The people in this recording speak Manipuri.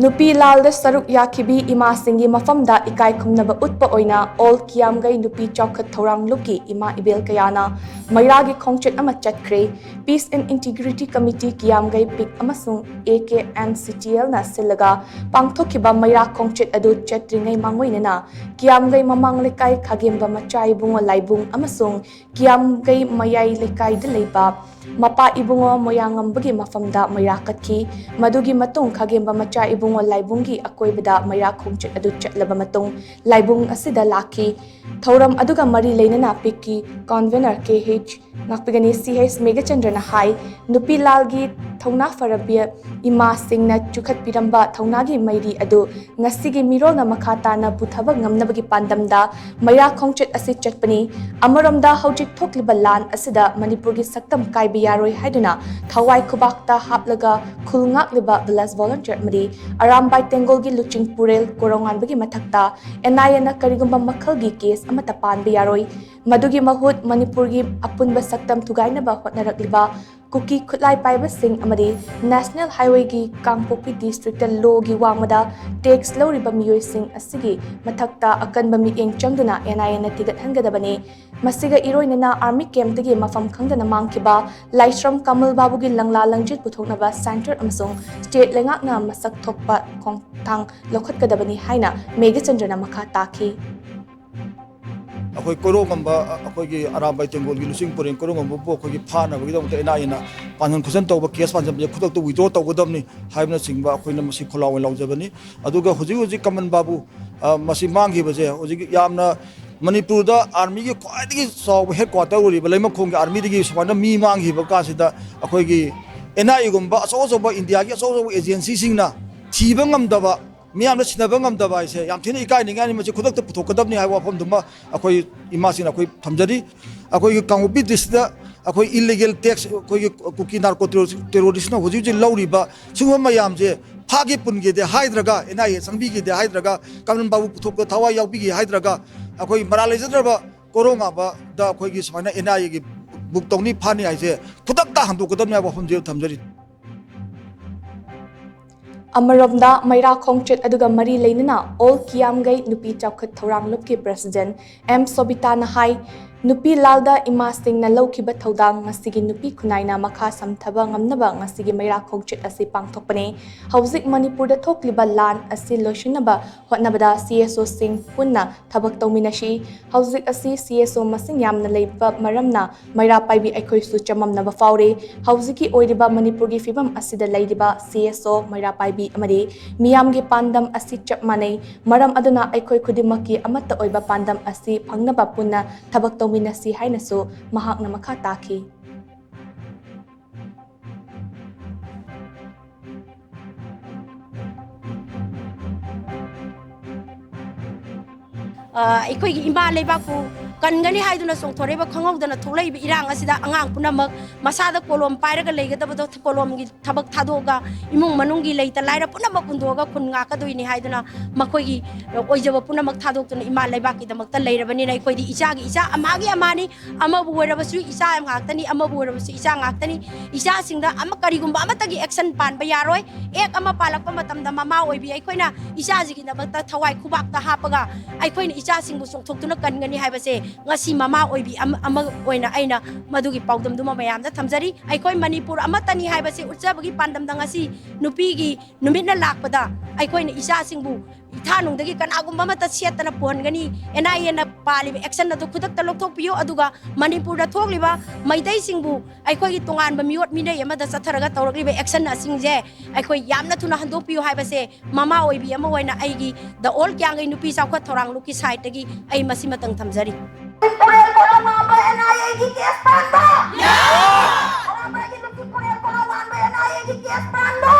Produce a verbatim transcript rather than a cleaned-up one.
ꯅꯨꯄꯤ ꯂꯥꯜꯗ ꯁꯔꯨꯛ ꯌꯥꯈꯤꯕꯤ ꯏꯃꯥꯁꯤꯡꯒꯤ ꯃꯐꯝꯗ ꯏꯀꯥꯏ ꯈꯨꯝꯅꯕ ꯎꯠꯄ ꯑꯣꯏꯅ ꯑꯣꯜ ꯀꯤꯌꯥꯝꯒꯩ ꯅꯨꯄꯤ ꯆꯥꯎꯈꯠ ꯊꯧꯔꯥꯡ ꯂꯨꯞꯀꯤ ꯏꯃꯥ ꯏꯕꯦꯜ ꯀꯌꯥꯅ ꯃꯩꯔꯥꯒꯤ ꯈꯣꯡꯆꯠ ꯑꯃ ꯆꯠꯈ꯭ꯔꯦ꯫ Peace and Integrity Committee ꯀꯤꯌꯥꯝꯒꯩ ꯄꯤꯛ ꯑꯃꯁꯨꯡ A K N C T L ꯅ ꯁꯤꯜꯂꯒ ꯄꯥꯡꯊꯣꯛꯈꯤꯕ ꯃꯩꯔꯥ ꯈꯣꯡꯆꯠ ꯑꯗꯨ ꯆꯠꯇ꯭ꯔꯤꯉꯩ ꯃꯥꯡꯑꯣꯏꯅꯅ ꯀꯤꯌꯥꯝꯒꯩ ꯃꯃꯥꯡ ꯂꯩꯀꯥꯏ ꯈꯥꯒꯦꯝꯕ ꯃꯆꯥ ꯏꯕꯨꯡꯉꯣ ꯂꯥꯏꯕꯨꯡ ꯑꯃꯁꯨꯡ ꯀꯤꯌꯥꯝꯒꯩ ꯃꯌꯥꯏ ꯂꯩꯀꯥꯏꯗ ꯂꯩꯕ ꯃꯄꯥ ꯏꯕꯨꯡꯉꯣ ꯃꯣꯌꯥꯉꯝꯕꯒꯤ ꯃꯐꯝꯗ ꯃꯩꯔꯥ ꯀꯠꯈꯤ꯫ ꯃꯗꯨꯒꯤ ꯃꯇꯨꯡ ꯈꯥꯒꯦꯝꯕ ꯃꯆꯥ ꯏꯕꯨꯡꯉꯣ ꯂꯥꯏꯕꯨꯡꯒꯤ ꯑꯀꯣꯏꯕꯗ ꯃꯩꯔꯥ ꯈꯣꯡꯆꯠ ꯑꯗꯨ ꯆꯠꯂꯕ ꯃꯇꯨꯡ ꯂꯥꯏꯕꯨꯡ ꯑꯁꯤꯗ ꯂꯥꯛꯈꯤ꯫ ꯊꯧꯔꯝ ꯑꯗꯨꯒ ꯃꯔꯤ ꯂꯩꯅꯅ ꯄꯤꯛꯀꯤ convener K H ꯉꯥꯛꯄꯤꯒꯅꯤ C H ꯃꯦꯘꯆꯟꯗ꯭ꯔꯅ ꯍꯥꯏ, ꯅꯨꯄꯤ ꯂꯥꯜꯒꯤ ꯊꯧꯅꯥ ꯐꯔꯕꯤ ꯏꯃꯥꯁꯤꯡꯅ ꯆꯨꯈꯠꯄꯤꯔꯝꯕ ꯊꯧꯅꯥꯒꯤ ꯃꯩꯔꯤ ꯑꯗꯨ ꯉꯁꯤꯒꯤ ꯃꯤꯔꯣꯜꯅ ꯃꯈꯥ ꯇꯥꯅ ꯄꯨꯊꯕ ꯉꯝꯅꯕꯒꯤ ꯄꯥꯟꯗꯝꯗ ꯃꯩꯔꯥ ꯈꯣꯡꯆꯠ ꯑꯁꯤ ꯆꯠꯄꯅꯤ꯫ ꯑꯃꯔꯣꯝꯗ ꯍꯧꯖꯤꯛ ꯊꯣꯛꯂꯤꯕ ꯂꯥꯟ ꯑꯁꯤꯗ ꯃꯅꯤꯄꯨꯔꯒꯤ ꯁꯛꯇꯝ ꯀꯥꯏꯕ ꯌꯥꯔꯣꯏ ꯍꯥꯏꯗꯨꯅ ꯊꯋꯥꯏ ꯈꯨꯕꯥꯛꯇ ꯍꯥꯞꯂꯒ ꯈꯨꯜ ꯉꯥꯛꯂꯤꯕ village volunteer ꯑꯃꯗꯤ ꯑꯔꯥꯝꯕꯥꯏ ꯇꯦꯡꯒꯣꯜꯒꯤ ꯂꯨꯆꯤꯡ ꯄꯨꯔꯦꯜ ꯀꯣꯔꯧꯉꯥꯟꯕꯒꯤ ꯃꯊꯛꯇ N I A ꯅ ꯀꯔꯤꯒꯨꯝꯕ ꯃꯈꯜꯒꯤ case ꯑꯃꯠꯇ ꯄꯥꯟꯕ ꯌꯥꯔꯣꯏ꯫ ꯃꯗꯨꯒꯤ ꯃꯍꯨꯠ ꯃꯅꯤꯄꯨꯔꯒꯤ ꯑꯄꯨꯟꯕ ꯁꯛꯇꯝ ꯊꯨꯒꯥꯏꯅꯕ ꯍꯣꯠꯅꯔꯛꯂꯤꯕ ꯀꯨꯀꯤ ꯈꯨꯠꯂꯥꯏ ꯄꯥꯏꯕꯁꯤꯡ ꯑꯃꯗꯤ National Highway ꯒꯤ ꯀꯥꯡꯄꯣꯛꯄꯤ district ꯇ law ꯒꯤ ꯋꯥꯡꯃꯗ tax ꯂꯧꯔꯤꯕ ꯃꯤꯑꯣꯏꯁꯤꯡ ꯑꯁꯤꯒꯤ ꯃꯊꯛꯇ ꯑꯀꯟꯕ ꯃꯤꯠꯌꯦꯡ ꯆꯪꯗꯨꯅ N I A ꯅ ꯊꯤꯒꯠꯍꯟꯒꯗꯕꯅꯤ꯫ ꯃꯁꯤꯒ ꯏꯔꯣꯏꯅꯅ army camp ꯇꯒꯤ ꯃꯐꯝ ꯈꯪꯗꯅ ꯃꯥꯡꯈꯤꯕ ꯂꯥꯏꯁ꯭ꯔꯝ ꯀꯃꯜ ꯕꯥꯕꯨꯒꯤ ꯂꯪꯂꯥ ꯂꯪꯖꯤꯜ ꯄꯨꯊꯣꯛꯅꯕ centre ꯑꯃꯁꯨꯡ state ꯂꯩꯉꯥꯛꯅ ꯃꯁꯛ ꯊꯣꯛꯄ ꯈꯣꯡꯊꯥꯡ ꯂꯧꯈꯠꯀꯗꯕꯅꯤ ꯍꯥꯏꯅ ꯃꯦꯘꯆꯟꯗ꯭ꯔꯅ ꯃꯈꯥ ꯇꯥꯈꯤ꯫ ꯑꯩꯈꯣꯏ ꯀꯣꯔꯧꯉꯝꯕ, ꯑꯩꯈꯣꯏꯒꯤ ꯑꯔꯥꯝꯕꯥꯏ ꯇꯦꯡꯒꯣꯜꯒꯤ ꯂꯨꯆꯤꯡ ꯄꯨꯔꯦꯜ ꯀꯣꯔꯧꯉꯝꯕꯕꯨ ꯑꯩꯈꯣꯏꯒꯤ ꯐꯥꯅꯕꯒꯤꯗꯃꯛꯇ N I A ꯅ ꯄꯥꯟꯖꯟ ꯈꯣꯠꯆꯟ ꯇꯧꯕ, case ꯄꯥꯟꯖꯟꯕꯁꯦ ꯈꯨꯗꯛꯇ withdraw ꯇꯧꯒꯗꯕꯅꯤ ꯍꯥꯏꯕꯅꯆꯤꯡꯕ ꯑꯩꯈꯣꯏꯅ ꯃꯁꯤ ꯈꯣꯜꯂꯥꯎ ꯑꯣꯏꯅ ꯂꯥꯎꯖꯕꯅꯤ꯫ ꯑꯗꯨꯒ ꯍꯧꯖꯤꯛ ꯍꯧꯖꯤꯛ ꯀꯃꯟ ꯕꯥꯕꯨ, ꯑ, ꯃꯁꯤ ꯃꯥꯡꯈꯤꯕꯁꯦ ꯍꯧꯖꯤꯛ ꯌꯥꯝꯅ ꯃꯅꯤꯄꯨꯔꯗ army ꯒꯤ ꯈ꯭ꯋꯥꯏꯗꯒꯤ ꯆꯥꯎꯕ headquarter ꯑꯣꯏꯔꯤꯕ ꯂꯩꯃꯈꯣꯡꯒꯤ army ꯗꯒꯤ ꯁꯨꯃꯥꯏꯅ ꯃꯤ ꯃꯥꯡꯈꯤꯕ ꯀꯥꯟꯁꯤꯗ ꯑꯩꯈꯣꯏꯒꯤ N I A ꯒꯨꯝꯕ ꯑꯆꯧ ꯑꯆꯧꯕ India ꯒꯤ ꯑꯆꯧ ꯑꯆꯧꯕ agency ꯁꯤꯡꯅ ꯊꯤꯕ ꯉꯝꯗꯕ, ꯃꯤꯌꯥꯝꯅ ꯁꯤꯟꯅꯕ ꯉꯝꯗꯕ ꯍꯥꯏꯁꯦ ꯌꯥꯝ ꯊꯤꯅ ꯏꯀꯥꯏꯅꯤꯡꯉꯥꯏꯅꯤ꯫ ꯃꯁꯤ ꯈꯨꯗꯛꯇ ꯄꯨꯊꯣꯛꯀꯗꯕꯅꯤ ꯍꯥꯏꯕ ꯋꯥꯐꯝꯗꯨꯃ ꯑꯩꯈꯣꯏ ꯏꯃꯥꯁꯤꯡꯅ ꯑꯩꯈꯣꯏ ꯊꯝꯖꯔꯤ꯫ ꯑꯩꯈꯣꯏꯒꯤ ꯀꯥꯡꯄꯣꯛꯄꯤ district ꯇ ꯑꯩꯈꯣꯏ illegal tax, ꯑꯩꯈꯣꯏꯒꯤ ꯀꯨꯀꯤ narco terrorist ꯅ ꯍꯧꯖꯤꯛ ꯍꯧꯖꯤꯛ ꯂꯧꯔꯤꯕ ꯁꯤꯒꯨꯝꯕ ꯃꯌꯥꯝꯁꯦ ꯐꯥꯒꯦ ꯄꯨꯟꯒꯦꯗꯦ ꯍꯥꯏꯗ꯭ꯔꯒ, N I A ꯆꯪꯕꯤꯒꯦꯗꯦ ꯍꯥꯏꯗ꯭ꯔꯒ, ꯀꯃꯟ ꯕꯥꯕꯨ ꯄꯨꯊꯣꯛꯄ ꯊꯋꯥꯏ ꯌꯥꯎꯕꯤꯒꯦ ꯍꯥꯏꯗ꯭ꯔꯒ, ꯑꯩꯈꯣꯏ ꯃꯔꯥꯜ ꯂꯩꯖꯗ꯭ꯔꯕ ꯀꯣꯔꯧꯉꯥꯟꯕꯗ ꯑꯩꯈꯣꯏꯒꯤ ꯁꯨꯃꯥꯏꯅ N I A ꯒꯤ book ꯇꯧꯅꯤ, ꯐꯥꯅꯤ ꯍꯥꯏꯁꯦ ꯈꯨꯗꯛꯇ ꯍꯟꯗꯣꯛꯀꯗꯕꯅꯤ ꯍꯥꯏꯕ ꯋꯥꯐꯝꯁꯦ ꯊꯝꯖꯔꯤ꯫ ꯑꯃꯔꯣꯝꯗ, ꯃꯩꯔꯥ ꯈꯣꯡꯆꯠ ꯑꯗꯨꯒ ꯃꯔꯤ ꯂꯩꯅꯅ ꯑꯣꯜ ꯀꯤꯌꯥꯝꯒꯩ ꯅꯨꯄꯤ ꯆꯥꯎꯈꯠ ꯊꯧꯔꯥꯡ ꯂꯨꯞꯀꯤ ꯄ꯭ꯔꯦꯁꯤꯗꯦꯟꯠ ꯑꯦꯝ ꯁꯣꯕꯤꯇꯥꯅ ꯍꯥꯏ, ꯅꯨꯄꯤ ꯂꯥꯜꯗ ꯏꯃꯥꯁꯤꯡꯅ ꯂꯧꯈꯤꯕ ꯊꯧꯗꯥꯡ ꯉꯁꯤꯒꯤ ꯅꯨꯄꯤ ꯈꯨꯟꯅꯥꯏꯅ ꯃꯈꯥ ꯁꯝꯊꯕ ꯉꯝꯅꯕ ꯉꯁꯤꯒꯤ ꯃꯩꯔꯥ ꯈꯣꯡꯆꯠ ꯑꯁꯤ ꯄꯥꯡꯊꯣꯛꯄꯅꯤ꯫ ꯍꯧꯖꯤꯛ ꯃꯅꯤꯄꯨꯔꯗ ꯊꯣꯛꯂꯤꯕ ꯂꯥꯟ ꯑꯁꯤ ꯂꯣꯏꯁꯤꯟꯅꯕ ꯍꯣꯠꯅꯕꯗ ꯁꯤ ꯑꯦꯁ ꯑꯣꯁꯤꯡ ꯄꯨꯟꯅ ꯊꯕꯛ ꯇꯧꯃꯤꯟꯅꯁꯤ꯫ ꯍꯧꯖꯤꯛ ꯑꯁꯤ ꯁꯤ ꯑꯦꯁ ꯑꯣ ꯃꯁꯤꯡ ꯌꯥꯝꯅ ꯂꯩꯕ ꯃꯔꯝꯅ ꯃꯩꯔꯥ ꯄꯥꯏꯕꯤ ꯑꯩꯈꯣꯏꯁꯨ ꯆꯃꯝꯅꯕ ꯐꯥꯎꯔꯤ꯫ ꯍꯧꯖꯤꯛꯀꯤ ꯑꯣꯏꯔꯤꯕ ꯃꯅꯤꯄꯨꯔꯒꯤ ꯐꯤꯕꯝ ꯑꯁꯤꯗ ꯂꯩꯔꯤꯕ ꯁꯤ ꯑꯦꯁ ꯑꯣ ꯃꯩꯔꯥ ꯄꯥꯏꯕꯤ ꯑꯃꯗꯤ ꯃꯤꯌꯥꯝꯒꯤ ꯄꯥꯟꯗꯝ ꯑꯁꯤ ꯆꯞ ꯃꯥꯟꯅꯩ꯫ ꯃꯔꯝ ꯑꯗꯨꯅ ꯑꯩꯈꯣꯏ ꯈꯨꯗꯤꯡꯃꯛꯀꯤ ꯑꯃꯠꯇ ꯑꯣꯏꯕ ꯄꯥꯟꯗꯝ ꯑꯁꯤ ꯐꯪꯅꯕ ꯄꯨꯟꯅ ꯊꯕꯛ ꯇꯧꯃꯤꯟꯅꯁꯤ ꯍꯥꯏꯅꯁꯨ ꯃꯍꯥꯛꯅ ꯃꯈꯥ ꯇꯥꯈꯤ꯫ ꯑ, ꯑꯩꯈꯣꯏꯒꯤ ꯏꯃꯥ ꯂꯩꯕꯥꯛꯄꯨ ꯀꯟꯒꯅꯤ ꯍꯥꯏꯗꯨꯅ ꯆꯣꯡꯊꯣꯔꯛꯏꯕ ꯈꯪꯍꯧꯗꯅ ꯊꯣꯛꯂꯛꯏꯕ ꯏꯔꯥꯡ ꯑꯁꯤꯗ ꯑꯉꯥꯡ ꯄꯨꯝꯅꯃꯛ ꯃꯁꯥꯗ ꯀꯣꯂꯣꯝ ꯄꯥꯏꯔꯒ ꯂꯩꯒꯗꯕꯗꯣ ꯀꯣꯂꯣꯝꯒꯤ ꯊꯕꯛ ꯊꯥꯗꯣꯛꯑꯒ ꯏꯃꯨꯡ ꯃꯅꯨꯡꯒꯤ ꯂꯩꯇ ꯂꯥꯏꯔ ꯄꯨꯝꯅꯃꯛ ꯍꯨꯟꯗꯣꯛꯑꯒ ꯈꯨꯟ ꯉꯥꯛꯀꯗꯣꯏꯅꯤ ꯍꯥꯏꯗꯨꯅ ꯃꯈꯣꯏꯒꯤ ꯑꯣꯏꯖꯕ ꯄꯨꯝꯅꯃꯛ ꯊꯥꯗꯣꯛꯇꯨꯅ ꯏꯃꯥ ꯂꯩꯕꯥꯛꯀꯤꯗꯃꯛꯇ ꯂꯩꯔꯕꯅꯤꯅ ꯑꯩꯈꯣꯏꯗꯤ ꯏꯆꯥꯒꯤ ꯏꯆꯥ ꯑꯃꯒꯤ ꯑꯃꯅꯤ, ꯑꯃꯕꯨ ꯑꯣꯏꯔꯕꯁꯨ ꯏꯆꯥ ꯉꯥꯛꯇꯅꯤ, ꯑꯃꯕꯨ ꯑꯣꯏꯔꯕꯁꯨ ꯏꯆꯥ ꯉꯥꯛꯇꯅꯤ꯫ ꯏꯆꯥꯁꯤꯡꯗ ꯑꯃ ꯀꯔꯤꯒꯨꯝꯕ ꯑꯃꯠꯇꯒꯤ action ꯄꯥꯟꯕ ꯌꯥꯔꯣꯏ꯫ ꯑꯦꯛ ꯑꯃ ꯄꯥꯜꯂꯛꯄ ꯃꯇꯝꯗ ꯃꯃꯥ ꯑꯣꯏꯕꯤ ꯑꯩꯈꯣꯏꯅ ꯏꯆꯥꯁꯤꯒꯤꯗꯃꯛꯇ ꯊꯋꯥꯏ ꯈꯨꯕꯥꯛꯇ ꯍꯥꯞꯄꯒ ꯑꯩꯈꯣꯏꯅ ꯏꯆꯥꯁꯤꯡꯕꯨ ꯆꯣꯡꯊꯣꯛꯇꯨꯅ ꯀꯟꯒꯅꯤ ꯍꯥꯏꯕꯁꯦ ꯉꯁꯤ ꯃꯃꯥ ꯑꯣꯏꯕꯤ ꯑꯃ, ꯑꯃ ꯑꯣꯏꯅ ꯑꯩꯅ ꯃꯗꯨꯒꯤ ꯄꯥꯎꯗꯝꯗꯨꯃ ꯃꯌꯥꯝꯗ ꯊꯝꯖꯔꯤ꯫ ꯑꯩꯈꯣꯏ ꯃꯅꯤꯄꯨꯔ ꯑꯃꯠꯇꯅꯤ ꯍꯥꯏꯕꯁꯤ ꯎꯠꯆꯕꯒꯤ ꯄꯥꯟꯗꯝꯗ ꯉꯁꯤ ꯅꯨꯄꯤꯒꯤ ꯅꯨꯃꯤꯠꯅ ꯂꯥꯛꯄꯗ ꯑꯩꯈꯣꯏꯅ ꯏꯆꯥꯁꯤꯡꯕꯨ ꯏꯊꯥꯅꯨꯡꯗꯒꯤ ꯀꯅꯥꯒꯨꯝꯕ ꯑꯃꯠꯇ ꯁꯦꯠꯇꯅ ꯄꯨꯍꯟꯒꯅꯤ꯫ ꯑꯦꯟ ꯑꯥꯏ ꯑꯦꯅ ꯄꯥꯜꯂꯤꯕ actionꯗꯨ ꯈꯨꯗꯛꯇ ꯂꯧꯊꯣꯛꯄꯤꯌꯨ꯫ ꯑꯗꯨꯒ ꯃꯅꯤꯄꯨꯔꯗ ꯊꯣꯛꯂꯤꯕ ꯃꯩꯇꯩꯁꯤꯡꯕꯨ ꯑꯩꯈꯣꯏꯒꯤ ꯇꯣꯉꯥꯟꯕ ꯃꯤꯑꯣꯠ ꯃꯤꯅꯩ ꯑꯃꯗ ꯆꯠꯊꯔꯒ ꯇꯧꯔꯛꯂꯤꯕ actionꯁꯤꯡꯁꯦ ꯑꯩꯈꯣꯏ ꯌꯥꯝꯅ ꯊꯨꯅ ꯍꯟꯗꯣꯛꯄꯤꯌꯨ ꯍꯥꯏꯕꯁꯦ ꯃꯃꯥ ꯑꯣꯏꯕꯤ ꯑꯃ ꯑꯣꯏꯅ ꯑꯩꯒꯤ The All ꯀꯤꯌꯥꯡꯒꯩ ꯅꯨꯄꯤ ꯆꯥꯎꯈꯠ ꯊꯧꯔꯥꯡ ꯂꯨꯞꯀꯤ sideꯇꯒꯤ ꯑꯩ ꯃꯁꯤꯃꯇꯪ ꯊꯝꯖꯔꯤ꯫ ꯄꯨꯔꯦꯜ ꯀꯣꯂꯣꯝ ꯃꯥꯟꯕ ꯑꯦꯟ ꯑꯥꯏ ꯑꯦꯒꯤ case ꯄꯥꯟꯕ! ꯀꯣꯂꯣꯝ ꯃꯥꯟꯕ ꯑꯦꯟ ꯑꯥꯏ ꯑꯦꯒꯤ case ꯄꯥꯟꯕ!